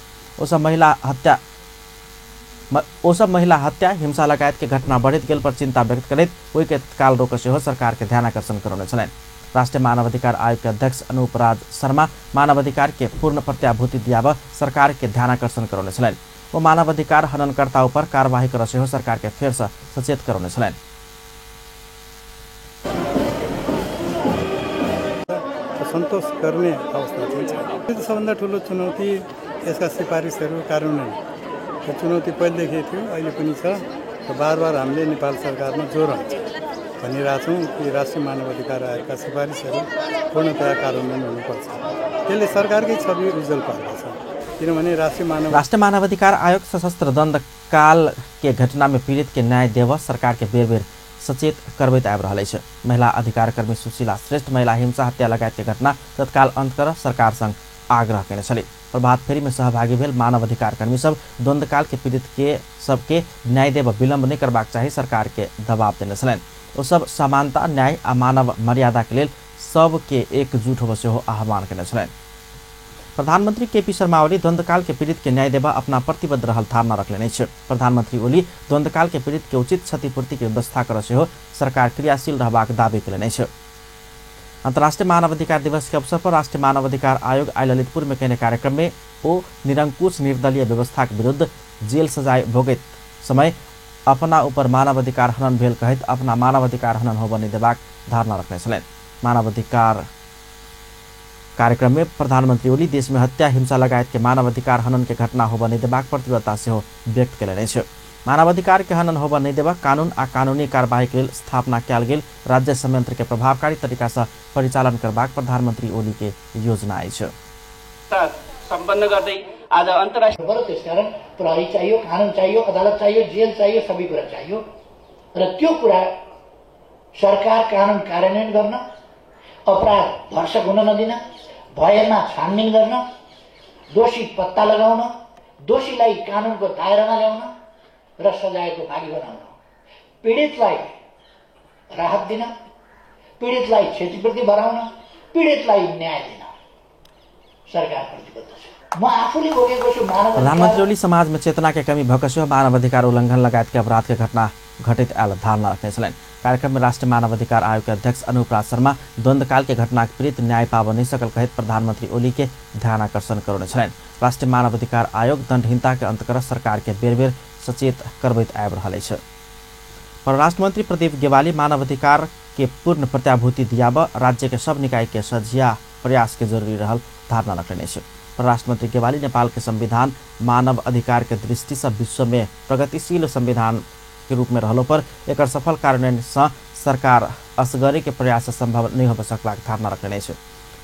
Speaker 1: ओसब महिला हत्या हिंसा लगायत के घटना बढ़ैत गेल पर चिंता व्यक्त करैत ओहि के तत्काल रोक सेहो सरकार के ध्यानाकर्षण करौने छलनि। राष्ट्रीय मानवाधिकार आयोग के अध्यक्ष अनूप राज शर्मा मानवाधिकार के पूर्ण प्रत्याभूति दियाबऽ सरकार के ध्यानाकर्षण करौने छलनि। ओ मानवाधिकार हननकर्ता पर कार्यवाही कर सेहो सरकार के फेर से सचेत करौने छलनि।
Speaker 21: सन्तोष गर्ने अवस्था चाहिँ छ। सबभन्दा ठुलो चुनौती यसका सिफारिसहरू कार्यान्वयन। त्यो चुनौती पहिलेदेखि थियो, अहिले पनि छ र बार बार हामीले नेपाल सरकारमा जोर भनिरहेछौँ कि राष्ट्रिय मानवाधिकार आयोगका सिफारिसहरू पूर्णतया कार्यान्वयन हुनुपर्छ। त्यसले सरकारकै छवि उज्जवल पार्दछ, किनभने राष्ट्रिय
Speaker 1: मानवाधिकार आयोग सशस्त्र द्वन्द्वकाल के घटना में पीड़ित के न्याय देव सरकार के बेर बेर सचेत करबैत आबि रहल अछि। महिला अधिकार कर्मी सुशीला श्रेष्ठ महिला हिंसा हत्या लगायत के घटना तत्काल अंत कर सरकार संग आग्रह केने छली। प्रभात फेरी में सहभागी भेल मानवाधिकार कर्मी सब द्वंद्वकाल के पीड़ित के सबके न्याय देब विलंब नहीं करबाक चाही सरकार के दबाव देने छलनि। ओ सब समानता, न्याय आ मानव मर्यादा के लेल सबके एकजुट होबय सेहो आह्वान केने छलनि। प्रधानमंत्री केपी शर्मा ओली द्वंद्वकाल के पीड़ित के न्याय देबा अपना प्रतिबद्ध रहल धारणा रखलनि अछि। प्रधानमंत्री ओली द्वंद्वकाल के पीड़ित के उचित क्षतिपूर्ति के व्यवस्था कर सेहो सरकार क्रियाशील रहबाक दावी केलनि अछि। अंतर्राष्ट्रीय मानवाधिकार दिवस के अवसर पर राष्ट्रीय मानवाधिकार आयोग आइ ललितपुर में कयने कार्यक्रम में ओ निरंकुश निर्दलीय व्यवस्था के विरुद्ध जेल सजाय भोगैत समय अपना ऊपर मानवाधिकार हनन भेल कहैत अपना मानवाधिकार हनन होबय नहि देबाक धारणा रखने छलनि। मानवाधिकार कार्यक्रम में प्रधानमंत्री ओली देश में हत्या, हिंसा लगायत के मानवाधिकार हनन के घटना होबय नहि देबाक प्रतिबद्धता सेहो व्यक्त केलनि अछि। मानवाधिकार के हनन होबय नहि देबाक कानून आ कानूनी कार्यवाही के लेल स्थापना कयल गेल राज्य संयंत्र के प्रभावकारी तरीका से परिचालन करबाक प्रधानमंत्री ओली के योजना अछि।
Speaker 2: सम्पन्न गर्दै आज अन्तर्राष्ट्रिय
Speaker 22: त्यसकारण प्रहरी चाहियो, कानून चाहियो, अदालत चाहियो, जेल चाहियो, सबै कुरा चाहियो र त्यो कुरा सरकार कानून कार्यान्वयन गर्न, अपराध भर्सक हुन नदिन, भयमा छानबिन गर्न, दोषी पत्ता लगाउन, दोषीलाई कानूनको दायरामा ल्याउन र सजायको भागी बनाउन, पीडितलाई राहत दिन, पीडितलाई क्षतिपूर्ति भराउन, पीडितलाई न्याय दिन सरकार प्रतिबद्ध छ। म आफूले भोगेको छु मानव।
Speaker 1: प्रधानमंत्री ओली समाज में चेतना के कमी भऽ सेहो मानवाधिकार उल्लंघन लगायत के अपराध के घटना घटित आयल धारणा रखने छलनि। कार्यक्रम में राष्ट्रीय मानवाधिकार आयोग के अध्यक्ष अनूप राज शर्मा द्वंद्वकाल के घटना के पीड़ित न्याय पाबऽ नहि सकल कहैत प्रधानमंत्री ओली के ध्यानाकर्षण करौने छलनि। राष्ट्रीय मानवाधिकार आयोग दंडहीनता के अंत कर सरकार के बेर बेर सचेत करबैत आबि रहल अछि। परराष्ट्र मंत्री प्रदीप गेवाली मानवाधिकार के पूर्ण प्रत्याभूति दियाबऽ राज्य के सब निकाय के सझिया प्रयास के जरूरी रहल धारणा रखने अछि। परराष्ट्र मंत्री गेवाली नेपाल के संविधान मानव अधिकार के दृष्टि से विश्व में प्रगतिशील संविधान के रूप में रहलो पर एकर सफल कार्यान्वयन से सरकार असगरे के प्रयास संभव नहीं हो सकबाक धारणा रखने अछि।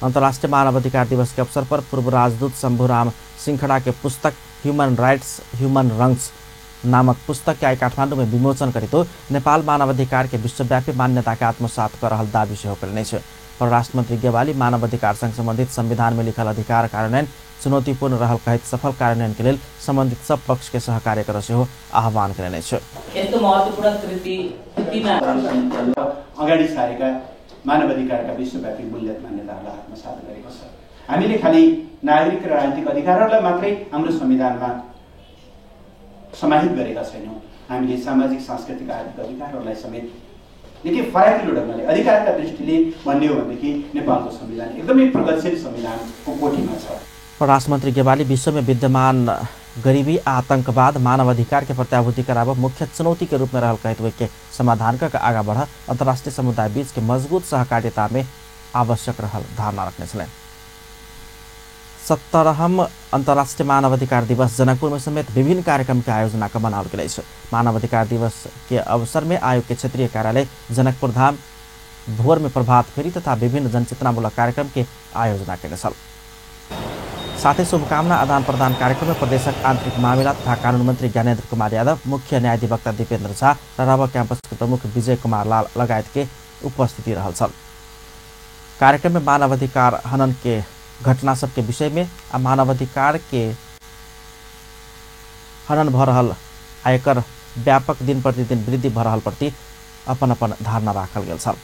Speaker 1: अंतर्राष्ट्रीय मानवाधिकार दिवस के अवसर पर पूर्व राजदूत शंभुराम सिंखड़ा के पुस्तक ह्यूमन राइट्स ह्यूमन रंग्स नामक पुस्तक के आइ काठमांडू में विमोचन करितो नेपाल मानवाधिकार के विश्वव्यापी मान्यता के आत्मसात कर रहल दावी सेहो कयलनि अछि। परराष्ट्र मंत्री गेवाली मानवाधिकार संग संबंधित संविधान में लिखल अधिकार कार्यान्वयन चुनौतीपूर्ण रहल कहैत सफल कार्यान्वयन के लेल संबंधित सब पक्ष के सहकार्य कर सेहो आह्वान कयलनि अछि।
Speaker 2: यस्तो महत्वपूर्ण कृतिमा
Speaker 23: अगाडि सारेका मानवाधिकारका विश्वव्यापी मूल्य मान्यताहरूलाई आत्मसात गरेको छ। हामीले खालि नागरिक र राजनीतिक अधिकारहरूलाई मात्रै हाम्रो संविधानमा समाहित गरेका छैनौँ, हामीले सामाजिक, सांस्कृतिक, आर्थिक अधिकारहरूलाई समेत निकै फराकिलो ढङ्गले अधिकारका दृष्टिले भन्ने हो भनेदेखि नेपालको संविधान एकदमै प्रगतिशील संविधानको कोटीमा छ।
Speaker 1: परराष्ट्र मंत्री गेवाली विश्व में विद्यमान गरीबी, आतंकवाद, मानवाधिकार के प्रत्याभूति कराब मुख्य चुनौती के रूप में रहल कहैत ओहि के समाधान कर आगा बढ़ अंतर्राष्ट्रीय समुदाय बीच के मजबूत सहकारिता में आवश्यक रहल धारणा रखने छलनि। 70वां अंतर्राष्ट्रीय मानवाधिकार दिवस जनकपुर में समेत विभिन्न कार्यक्रम के आयोजना कर मनाओल गेल अछि। मानवाधिकार दिवस के अवसर में आयोग के क्षेत्रीय कार्यालय जनकपुर धाम भोर में प्रभात फेरी तथा विभिन्न जनचेतनामूलक कार्यक्रम के आयोजना केने छल। साथै शुभकामना आदान प्रदान कार्यक्रम में प्रदेशक आंतरिक मामिला तथा कानून मंत्री ज्ञानेन्द्र कुमार यादव, मुख्य न्यायाधिवक्ता दीपेन्द्र झा र रब कैंपस के प्रमुख विजय कुमार लाल लगायत के उपस्थिति रहल छल। कार्यक्रम में मानवाधिकार हनन के घटना सबके विषय में आ मानवाधिकार के हनन भ रहल आ एकर व्यापक दिन प्रतिदिन वृद्धि भ रहल प्रति अपन अपन धारणा राखल गेल छल।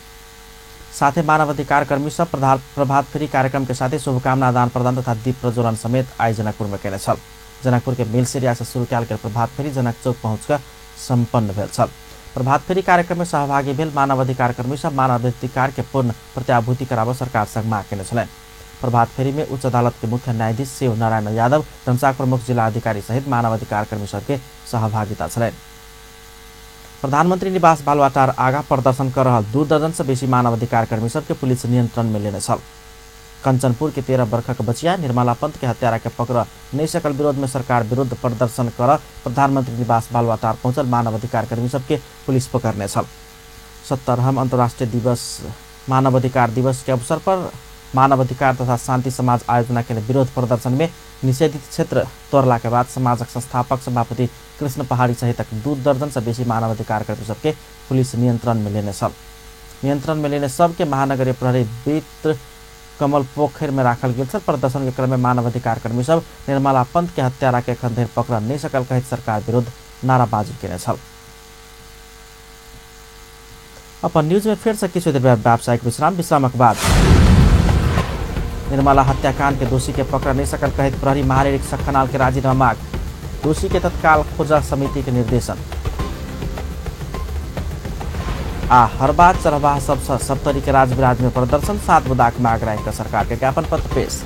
Speaker 1: साथै मानवाधिकार कर्मी सब प्रभात फेरी कार्यक्रम के साथै शुभकामना आदान प्रदान तथा दीप प्रज्वलन समेत आइ जनकपुर में केने छल। जनकपुर के मिलसेरिया से शुरू कयल गेल प्रभात फेरी जनक चौक पहुँच सम्पन्न भेल छल। प्रभात फेरी कार्यक्रम में सहभागी भेल मानवाधिकार कर्मी सब मानवाधिकार के पूर्ण प्रत्याभूति कराबऽ सरकार संग माग केने छलनि। प्रभात फेरी में उच्च अदालत के मुख्य न्यायाधीश शिव नारायण यादव, धनसाक प्रमुख जिला अधिकारी सहित मानवाधिकार कर्मी सबके सहभागिता छलनि। प्रधानमंत्री निवास बालुवाटार आगा प्रदर्शन कर रहल 2 दर्जन से बेसी मानवाधिकार कर्मी सबके पुलिस नियंत्रण में लेने छल। कंचनपुर के 13 बरखक बचिया निर्मला पंत के हत्यारा के पकड़ नहीं सकल विरोध में सरकार विरुद्ध प्रदर्शन कर प्रधानमंत्री निवास बालुवाटार पहुंचल मानवाधिकार कर्मी सबके पुलिस पकड़ने छल। 70वां अंतर्राष्ट्रीय दिवस मानवाधिकार दिवस के अवसर पर मानवाधिकार तथा शांति समाज आयोजना के विरोध प्रदर्शन में निषेधित क्षेत्र तोड़ला के बाद समाजक संस्थापक सभापति कृष्ण पहाड़ी सहितक 2 दर्जन से बेसी मानवाधिकार कर्मी सबके पुलिस नियंत्रण में लेने छल। नियंत्रण में लेने सबके महानगरीय प्रहरी वृत्त कमल पोखर में राखल गेल छल। प्रदर्शन के क्रम में मानवाधिकार कर्मी सब निर्मला पंत के हत्यारा के एखन धरि पकड़ नहि सकल कहैत सरकार विरुद्ध नाराबाजी केने छल। अपन न्यूज में फिर से किछु देर व्यावसायिक विश्राम। विश्रामक बाद निर्मला हत्याकांड के दोषी के पकड़ नहीं सकल कहैत प्रहरी महानिरीक्षक खनाल के राजीनामा मांग, दोषी के तत्काल खोजा समिति के निर्देशन। आ हरबा चरवाह सबसँ सप्तरी के राजविराज में प्रदर्शन, 7 बुदाक माग राखि सरकार के ज्ञापन पत्र पेश।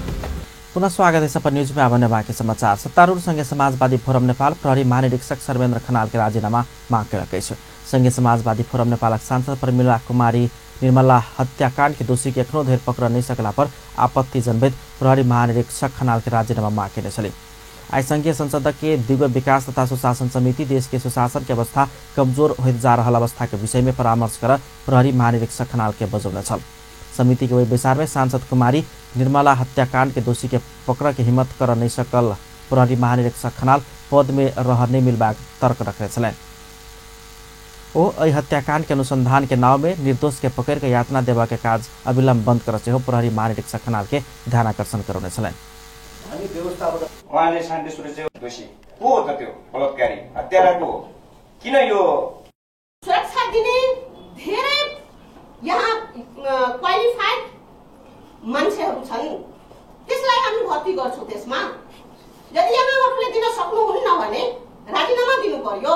Speaker 1: पुनः स्वागत है अपन न्यूज में। आबने बाँकी समाचार। सत्तारूढ़ संघीय समाजवादी फोरम नेपाल प्रहरी महानिरीक्षक सर्वेन्द्र खनाल के राजीनामा माग केलक अछि। संघीय समाजवादी फोरम नेपालक सांसद प्रमिला कुमारी निर्मला हत्याकांड के दोषी के एखनो धरि पकड़ नहि सकला पर आपत्ति जनबैत प्रहरी महानिरीक्षक खनाल के राजीनामा माग केने छली। आइ संघीय संसद के दिगो विकास तथा सुशासन समिति देश के सुशासन के अवस्था कमजोर होइत जा रहल अवस्था के विषय में परामर्श कर प्रहरी महानिरीक्षक खनाल के बजौने छल। समिति के ओहि बैसार में सांसद कुमारी निर्मला हत्याकांड के दोषी के पकड़ के हिम्मत कर नहीं सकल प्रहरी महानिरीक्षक खनाल पद में रह नहीं मिलबाक तर्क रखने छलनि। ओ एहि हत्याकांड के अनुसंधान के नाव में निर्दोष के पकड़ के यातना देवा के काज अविलंब बंद कर सेहो प्रहरी महानिरीक्षक खनाल के ध्यानाकर्षण करौने छलनि।
Speaker 3: उहाँले शान्ति सुरक्षा दोषी को हो त त्यो बलात्कारी हत्यारा को हो? किन यो
Speaker 4: सुरक्षा दिने धेरै यहाँ क्वालिफाइड मान्छेहरू छन्, त्यसलाई हामी भर्ती गर्छौँ। त्यसमा यदि यहाँहरूले दिन सक्नुहुन्न भने राजीनामा दिनु पर्यो।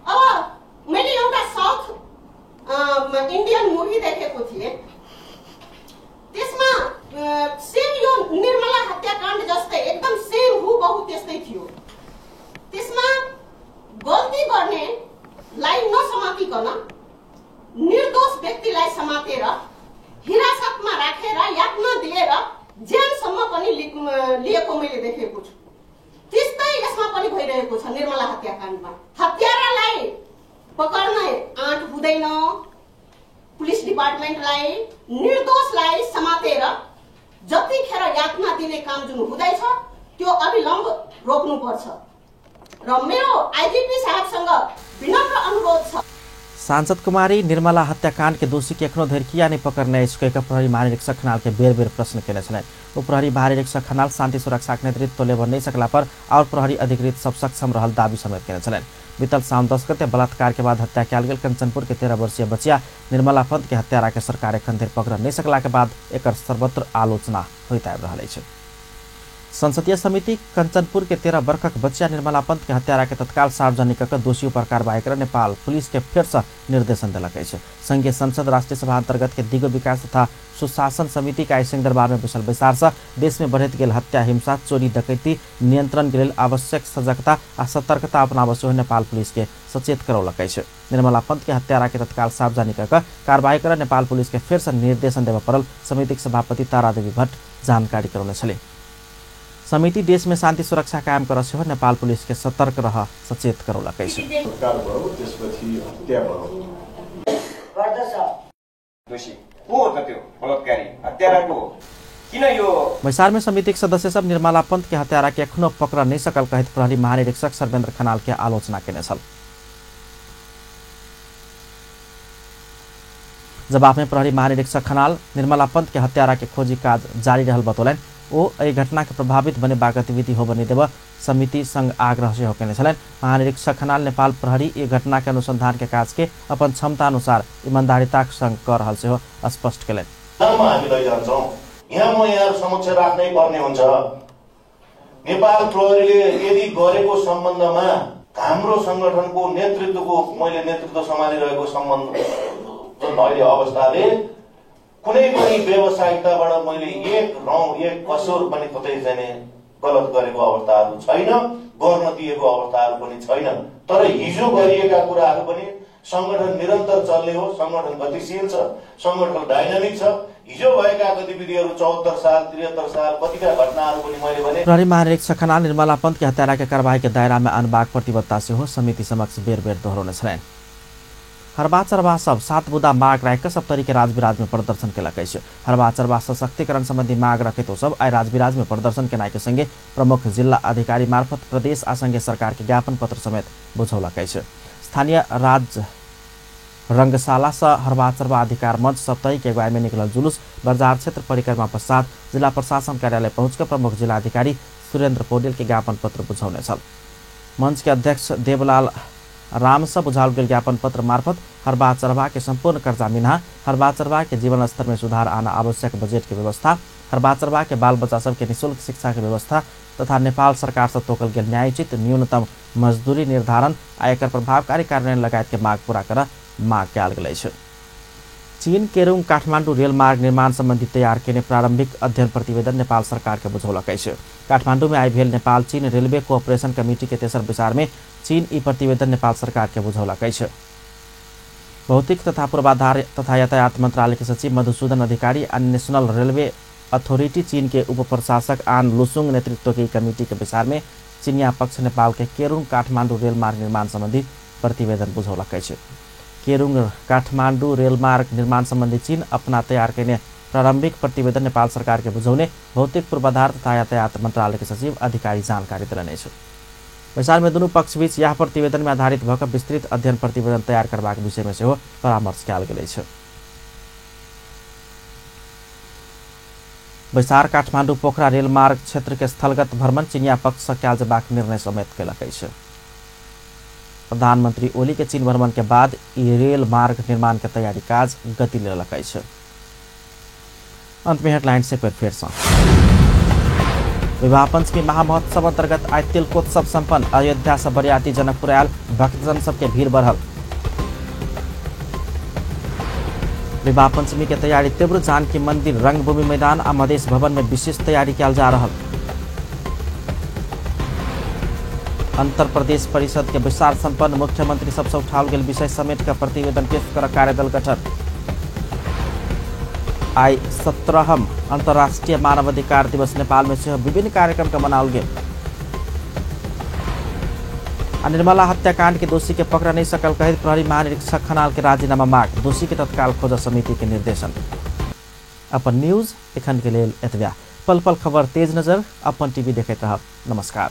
Speaker 4: अब मैले एउटा साउथ इन्डियन मुभी देखेको थिएँ, त्यसमा सेम यो निर्मला हत्याकाण्ड जस्तै एकदम सेम हुबहु त्यस्तै थियो। त्यसमा गल्ती गर्नेलाई नसमातिकन निर्दोष व्यक्तिलाई समातेर हिरासतमा राखेर यातना दिएर जेलसम्म पनि लिएको मैले देखेको छु। त्यस्तै यसमा पनि भइरहेको छ निर्मला हत्याकाण्डमा। हत्यारालाई पकड्न आँट हुँदैन पुलिस डिपार्टमेन्टलाई, निर्दोषलाई समातेर जतिखेर यातना दिने काम जुन हुँदैछ त्यो अविलम्ब रोक्नुपर्छ र मेरो आइजिपी साहबसँग विनम्र अनुरोध छ।
Speaker 1: सांसद कुमारी निर्मला हत्याकांड के दोषी के एखनो धरि किया नहीं पकड़ने अछि कहि प्रहरी महानिरीक्षक खनाल के बेर बेर प्रश्न केने छलनि। ओ प्रहरी महानिरीक्षक खनाल शान्ति सुरक्षाक नेतृत्व लेबऽ नहि सकला पर और प्रहरी अधिकृत सब सक्षम रहल दावी समेत केने छलनि। बीतल साउन 10 गते बलात्कार के बाद हत्या कयल गेल कंचनपुर के 13 वर्षीय बचिया निर्मला पंत के हत्यारा के सरकार एखन धरि पकड़ नहि सकला के बाद एकर सर्वत्र आलोचना होइत आबि रहल अछि। संसदीय समिति कंचनपुर के 13 वर्षक बच्चा निर्मला पंत के हत्यारा के तत्काल सार्वजनिक कऽ दोषी पर कार्रवाई कर नेपाल पुलिस के फेर से निर्देशन देलक अछि। संघीय संसद राष्ट्रीय सभा अंतर्गत के दिगो विकास तथा सुशासन समिति के आइ सिंहदरबार में बैसल बैसार से देश में बढ़ैत गेल हत्या, हिंसा, चोरी, डकैती नियंत्रण के लेल आवश्यक सजगता आ सतर्कता अपनाबऽ सेहो नेपाल पुलिस के सचेत करौलक अछि। निर्मला पंत के हत्यारा के तत्काल सार्वजनिक कऽ कार्रवाई कर नेपाल पुलिस के फेर से निर्देशन देबऽ पड़ल समितिक सभापति तारादेवी भट्ट जानकारी करौने छलीह। समिति देश में शान्ति सुरक्षा कायम कर सेहो नेपाल पुलिस के सतर्क रह सचेत करौलक अछि। बैसार में समितिक सदस्य सब निर्मला पंत के हत्यारा के एखनो पकड़ नहीं सकल कहैत प्रहरी महानिरीक्षक सर्वेन्द्र खनाल के आलोचना केने छल। जवाब में प्रहरी महानिरीक्षक खनाल निर्मला पंत के हत्यारा के खोजी काज जारी रहल बतौलनि। ओ एहि घटना के प्रभावित बनेबाक गतिविधि होबऽ नहि देबऽ समिति संग आग्रह सेहो केने छलनि। महानिरीक्षक खनाल नेपाल प्रहरी एहि घटना के अनुसंधान के काज के अपन क्षमता अनुसार ईमानदारिताक संग कऽ रहल सेहो स्पष्ट केलनि।
Speaker 7: हामी लैजान्छौँ, यहाँ म यहाँहरू समक्ष राख्नै पर्ने हुन्छ। नेपाल प्रहरीले यदि गरेको सम्बन्धमा हाम्रो संगठनको नेतृत्वको, मैले नेतृत्व सम्हालिरहेको सम्बन्ध जुन अहिले अवस्थाले कुनै पनि व्यावसायिकताबाट मैले एक रौँ एक कसुर पनि कतै चाहिँ गलत गरेको अवस्थाहरू छैन, गर्न दिएको अवस्थाहरू पनि छैन। तर हिजो गरिएका कुराहरू पनि संगठन निरन्तर चल्ने हो, संगठन गतिशील छ, संगठन डाइनामिक छ। हिजो भएका गतिविधिहरू 74 साल 73 साल कतिका घटनाहरू पनि मैले भने।
Speaker 1: प्रहरी महानिरीक्षक खनाल निर्मला पंत के हत्यारा के कार्रवाई के दायरा में अनबाक प्रतिबद्धता सेहो समिति समक्ष बेर बेर दोहरौने छलनि। हरबा चरबा सब 7 बुदा माग राखि कऽ सप्तरी के राजविराज में प्रदर्शन केलक अछि। हरबा चरबा सशक्तिकरण संबंधी माग रखैत ओ सब आइ राजविराज में प्रदर्शन केनाइ के संगे प्रमुख जिल्ला अधिकारी मार्फत प्रदेश आ संघीय सरकार के ज्ञापन पत्र समेत बुझौलक अछि। स्थानीय रंगशाला से हरवा चरवा अधिकार मंच सप्तरी के अगुवाई में निकलल जुलूस बाजार क्षेत्र परिक्रमा पश्चात जिला प्रशासन कार्यालय पहुंचकर प्रमुख जिलाधिकारी सुरेंद्र पौडेल के ज्ञापन पत्र बुझौने छल। मंच के अध्यक्ष देवलाल राम से बुझाओल गेल ज्ञापन पत्र मार्फत हरवा चरवा के संपूर्ण कर्जा मिन्हा, हरवा चरवा के जीवन स्तर में सुधार आना आवश्यक बजट के व्यवस्था, हरवा चरवा के बाल बच्चा सबके निःशुल्क शिक्षा के व्यवस्था तथा नेपाल सरकार से तोकल गेल न्यायोचित न्यूनतम मजदूरी निर्धारण आ एकर प्रभावकारी कार्यान्वयन लगायत के माग पूरा कर माग कयल गेल अछि। चीन केरुङ काठमाडौँ रेल मार्ग निर्माण सम्बन्धी तैयार केने प्रारंभिक अध्ययन प्रतिवेदन नेपाल सरकार के बुझौलक अछि। काठमाडौँ में आई भेल नेपाल चीन रेलवे कोऑपरेशन कमिटी के तेसर बैसार में चीन ई प्रतिवेदन नेपाल सरकार के बुझौलक अछि। भौतिक तथा पूर्वाधार तथा यातायात मंत्रालय के सचिव मधुसूदन अधिकारी आ नेशनल रेलवे अथॉरिटी चीन के उप प्रशासक आन लुसुङ नेतृत्व के कमिटी के बैसार में चीनिया पक्ष नेपाल के केरुङ काठमाडौँ रेल मार्ग निर्माण सम्बन्धी प्रतिवेदन बुझौलक अछि। केरुङ काठमाडौँ रेल मार्ग निर्माण सम्बन्धी चीन अपना तैयार केने प्रारंभिक प्रतिवेदन नेपाल सरकार के बुझौने भौतिक पूर्वाधार तथा यातायात मंत्रालय के सचिव अधिकारी जानकारी देलनि अछि। बैसार में दुनू पक्ष बीच यह प्रतिवेदन में आधारित भऽ विस्तृत अध्ययन प्रतिवेदन तैयार करबाक विषय में सेहो परामर्श कयल गेल अछि। बैसार काठमाडौँ पोखरा रेल मार्ग क्षेत्र के स्थलगत भ्रमण चीनिया पक्ष से कयल जेबाक निर्णय समेत कयलक अछि। प्रधानमंत्री ओली के चीन भ्रमण के बाद ई रेल मार्ग निर्माण के तैयारी काज गति लेलक अछि। अंत में हेडलाइन से फिर से विवाह पंचमी महामहोत्सव अंतर्गत आइ तिलकोत्सव संपन्न। अयोध्या से बरियाती जनकपुर आयल भक्तजन सबके भीड़ बढ़ल। विवाह पंचमी के तैयारी तीव्र। जानकी मंदिर, रंगभूमि मैदान आ मधेश भवन में विशेष तैयारी कयल जा रहल। अंतर प्रदेश परिषद के बैसार संपन्न। मुख्यमंत्री सबसे उठाओल गेल विषय समेट के प्रतिवेदन पेश कर कार्यदल गठन। आइ 17वां अंतर्राष्ट्रीय मानवाधिकार दिवस नेपाल में सेहो विभिन्न कार्यक्रम के मनाओल गेल। आ निर्मला हत्याकांड के दोषी के पकड़ नहीं सकल कहित प्रहरी महानिरीक्षक खनाल के राजीनामा माग। दोषी के तत्काल खोज समिति के निर्देशन। अपन न्यूज एखन के लेल एतबा। पल पल खबर तेज नजर अपन टीवी देखैत रहब। नमस्कार।